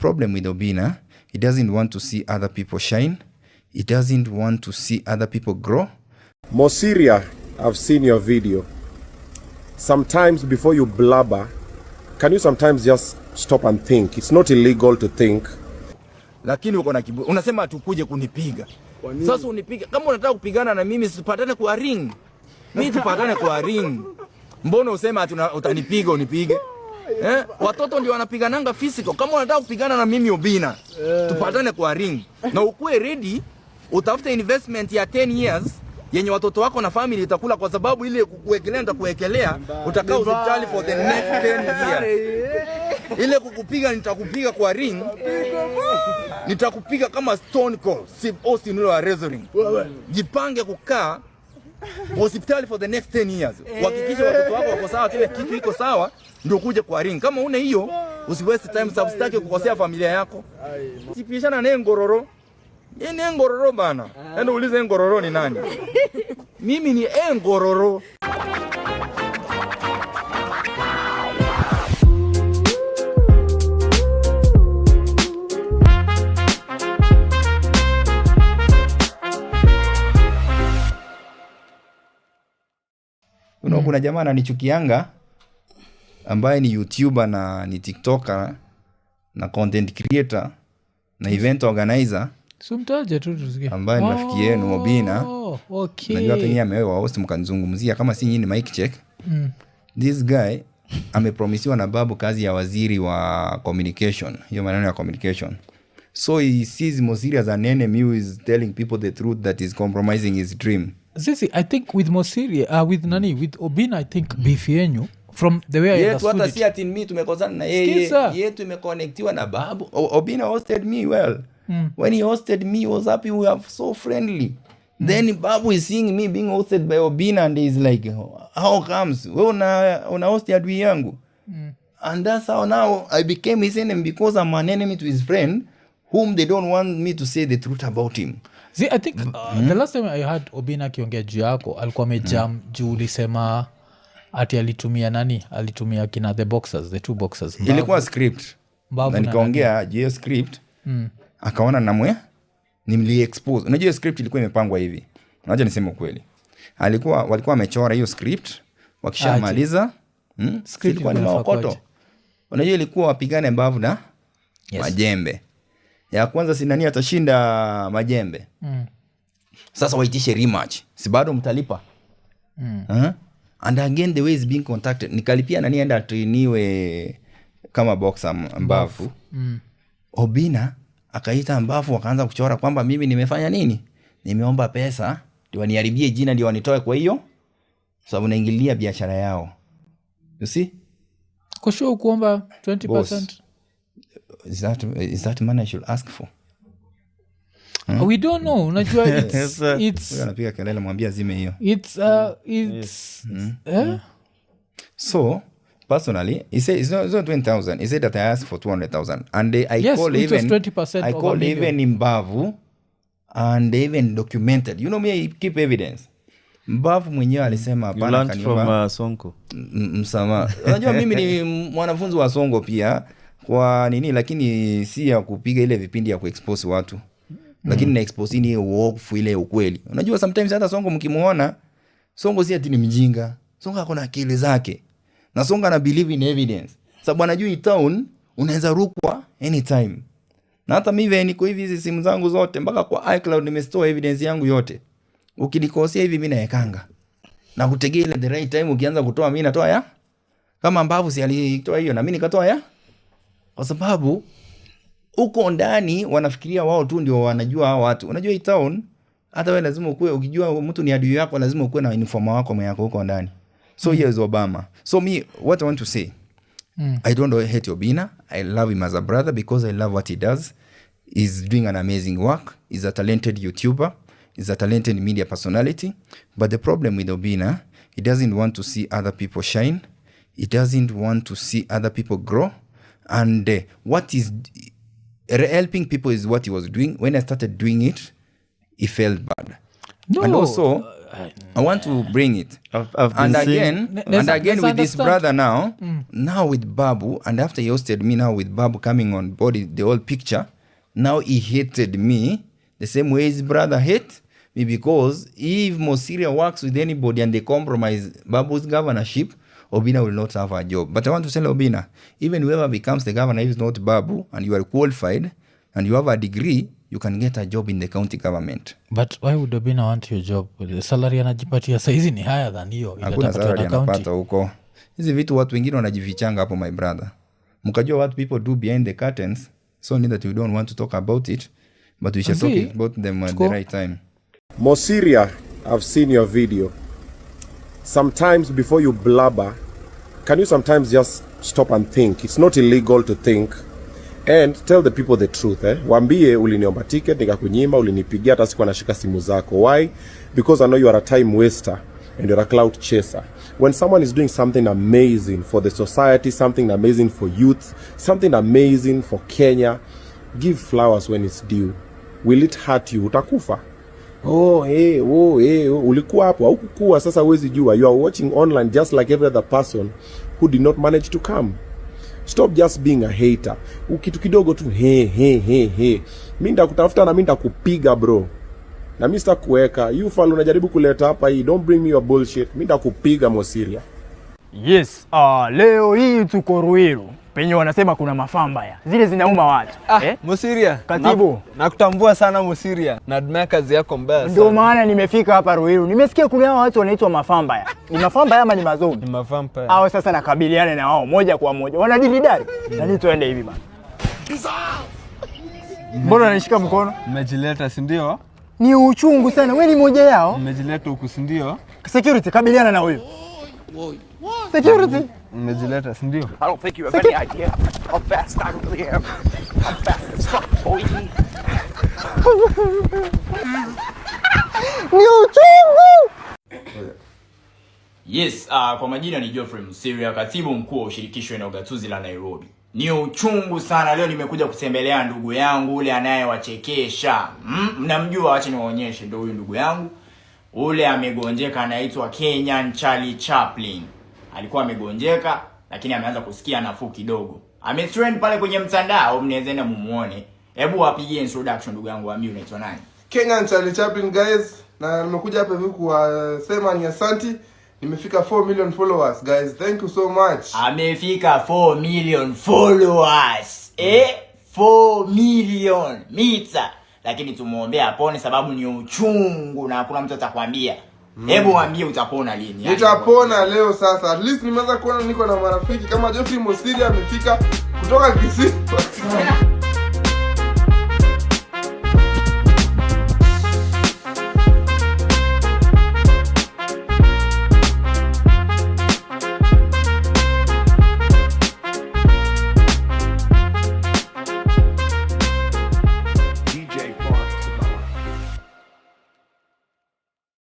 Problem with Obina, he doesn't want to see other people shine. He doesn't want to see other people grow. Mosiria, I've seen your video. Sometimes before you blabber, can you sometimes just stop and think? It's not illegal to think. Lakini uko na kiburi, unasema tukuje kunipiga. Sasa unipiga kama unataka kupigana na mimi, tupatane kwa ring. Mimi tupatane kwa ring. Mbona usema ati utanipiga unipige? Eh? Watoto ndio wanapigananga physical. Kama unataka kupigana na mimi Obina, tupatane kwa ring. Na ukuwe ready, utafute investment ya 10 years yenye watoto wako na family itakula, kwa sababu ile kukuwekelea nitakuwekelea, utakaa hospitali for the next 10 years. Ile kukupiga nitakupiga kwa ring, nitakupiga kama Stone Cold Steve Austin ule wa wrestling. Jipange kukaa hospitali for the next 10 years. Uhakikishe watoto wako wako sawa, kila kitu iko sawa, ndio kuja kwa ring. Kama una hiyo, usi waste time, sababu sitaki kukosea familia yako. Sipishana naye Ngororo. Yeye ni Ngororo bana. Enda ulize Ngororo ni nani. Mimi ni Ngororo. Kuna jamaa ananichukianga ambaye ni YouTuber na ni TikToker na content creator na event organizer. Sumtaje tu tusikie. Ambaye ni rafiki yenu Obina. Oh, okay. Najua hata nyinyi amewahi host mkanizungumzia kama si nyinyi mic check. This guy amepromisiwa na babu kazi ya waziri wa communication, hiyo maneno ya communication. So he sees Mosiri as an enemy who is telling people the truth that is compromising his dream. Sisi, I think with Mosiri, with nani, with Obina, I think beef yenyu from the way I Yetu hata understood si it. ati mimi tumekosana na yeye. Skiza. Yetu imeconnectiwa na babu. Obina hosted me well. When he hosted me, he was happy, we are so friendly. Then Babu is seeing me being hosted by Obina and he's like, how comes? Wewe una host adui yangu. And that's how now I became his enemy, because I'm an enemy to his friend whom they don't want me to say the truth about him. See, I think the last time I had Obina akiongea juu yako alikuwa amejam juu ulisema ati alitumia nani, alitumia kina the boxers, the two boxers. Ilikuwa script. Mbavu Na na nikaongea juu ya script. Akaona namwe nimli expose. Unajua hiyo script ilikuwa imepangwa hivi. Unajua niseme ukweli. Walikuwa wamechora hiyo script, wakishamaliza, Script ilikuwa ni ilikuwa maokoto. inafaa Unajua ilikuwa wapigane mbavu na majembe. Ya kwanza si nani atashinda majembe. Sasa waitishe rematch. Si bado mtalipa. And again the way is being contacted. Nikalipia nani aenda atrainiwe kama boxer mbavu. Obina akaita mbavu, wakaanza kuchora kwamba mimi nimefanya nini? Nimeomba pesa ndio waniharibie jina, ndio wanitoe kwa hiyo sababu naingilia biashara yao. You see? Kwa sure kuomba 20%? Boss. Is that money I should ask for? We don't know. Unajua it's Huyo anapiga kelele, mwambie azime hiyo. So personally, he said it's not 20,000. He said that I asked for 200,000 and I Yes, call which was even 20% I of a call million. even Mbavu and they even documented. You know me, I keep evidence. Mbavu mwenyewe alisema You hapana, learned akaniomba from Sonko. msamaha. Unajua mimi ni mwanafunzi wa Songo pia kwa nini, lakini si ya kupiga ile vipindi ya kuexpose watu. Lakini na expose ni uovu ile ukweli. Unajua sometimes hata Songo mkimuona, Songo si ati ni mjinga. Songo ako na akili zake. Na Songo ana believe in evidence. Sababu anajua hii town unaweza rukwa anytime. Na hata mimi niko hivi, hizi simu zangu zote mpaka kwa iCloud nimestore evidence yangu yote. Ukinikosea hivi mimi naekanga. Na kutegea ile the right time ukianza kutoa mimi natoa ya. Kama Mbavu si alitoa hiyo na mimi nikatoa ya. Kwa sababu huko ndani wanafikiria wao tu ndio wanajua hao watu. Unajua hii town hata wewe lazima ukue, ukijua mtu ni adui yako lazima ukue na informer wako mwenye ako huko ndani. So here is Obama. So me, what I want to say, I don't hate Obina. I love him as a brother because I love what he does. He's doing an amazing work. He's a talented YouTuber. He's a talented media personality. But the problem with Obina, he doesn't want to see other people shine. He doesn't want to see other people grow. And what is helping people is what he was doing. When I started doing it, he felt bad. No, And also, I want to bring it. I've been And seeing- again, and again let's with this understand. brother now, now with Babu, and after he hosted me now with Babu coming on board, the whole picture, now he hated me the same way his brother hate me, because if Mosiria works with anybody and they compromise Babu's governorship, Obina will not have a job. But I want to tell Obina, even whoever becomes the governor, if it's not Babu, and you are qualified, and you have a degree, you can get a job in the county government. But why would Obina want your job? The salary anajipatia saizi ni higher than hiyo ile Hakuna atapatiwa salary na county. anapata huko. Hizi vitu watu wengine wanajifichanga hapo, my brother. Mkajua what people do behind the curtains, so need that we don't want to talk about it, but we shall talk See, about them at the right time. Mosiria, I've seen your video. Sometimes before you blabber, can you sometimes just stop and think? It's not illegal to think. And tell the people the truth, eh? Waambie uliniomba ticket nikakunyima, ulinipigia hata sikuwa nashika simu zako. Why? Because I know you are a time waster and you're a clout chaser. When someone is doing something amazing for the society, something amazing for youth, something amazing for Kenya, give flowers when it's due. Will it hurt you? Utakufa. Oh, hey, oh, hey, oh. Ulikuwa hapo, haukukuwa, sasa huwezi jua. You are watching online just like every other person who did not manage to come. Stop just being a hater. Kitu kidogo tu he he he he. Mimi nitakutafuta na mimi nitakupiga bro. Na mimi sitakuweka. You fal unajaribu kuleta hapa hii. Don't bring me your bullshit. Mimi nitakupiga, Mosiria. Yes, leo hii tuko Ruiru penye wanasema kuna mafambaya zile zinauma watu. Ah, eh? Mosiria. Katibu. Nakutambua sana Mosiria. Na admire kazi yako mbaya Ndio sana. maana nimefika hapa Ruiru. Nimesikia kuna hao watu wanaitwa mafambaya. Ni mafambaya ama ni mazombi? Ni mavampire. Hao sasa nakabiliana na wao moja kwa moja. Wanadilidari. Nani tuende hivi bana? Mbona unanishika mkono? Mmejileta, si ndio? Ni uchungu sana. Wewe ni mmoja yao. Mmejileta huku, si ndio? Security, kabiliana na huyu. Security. Mmejileta, si ndio? I don't think you have any idea how fast I really am. I'm fast as fuck, boy. Ni uchungu. Yes, kwa majina ni Geoffrey Mosiria, katibu mkuu wa ushirikisho na ugatuzi la Nairobi. Ni uchungu sana leo nimekuja kutembelea ndugu yangu ule anayewachekesha. Mnamjua, acha niwaonyeshe, ndio huyu ndugu yangu. Ule amegonjeka, anaitwa Kenyan Charlie Chaplin. Alikuwa amegonjeka lakini ameanza kusikia nafuu kidogo. Ametrend pale kwenye mtandao, mnaweza enda mumuone. Hebu wapigie introduction ndugu yangu, waambie unaitwa nani? Kenyan Charlie Chaplin, guys, na nimekuja hapa hivi kuwasema ni asanti. Nimefika 4 million followers, guys, thank you so much. Amefika 4 million followers, 4 million mita, lakini tumuombea apone sababu ni uchungu na hakuna mtu atakwambia. Hebu waambie utapona lini, yani. Nitapona leo sasa, at least nimeanza kuona niko na marafiki kama Geoffrey Mosiria amefika kutoka Kisii.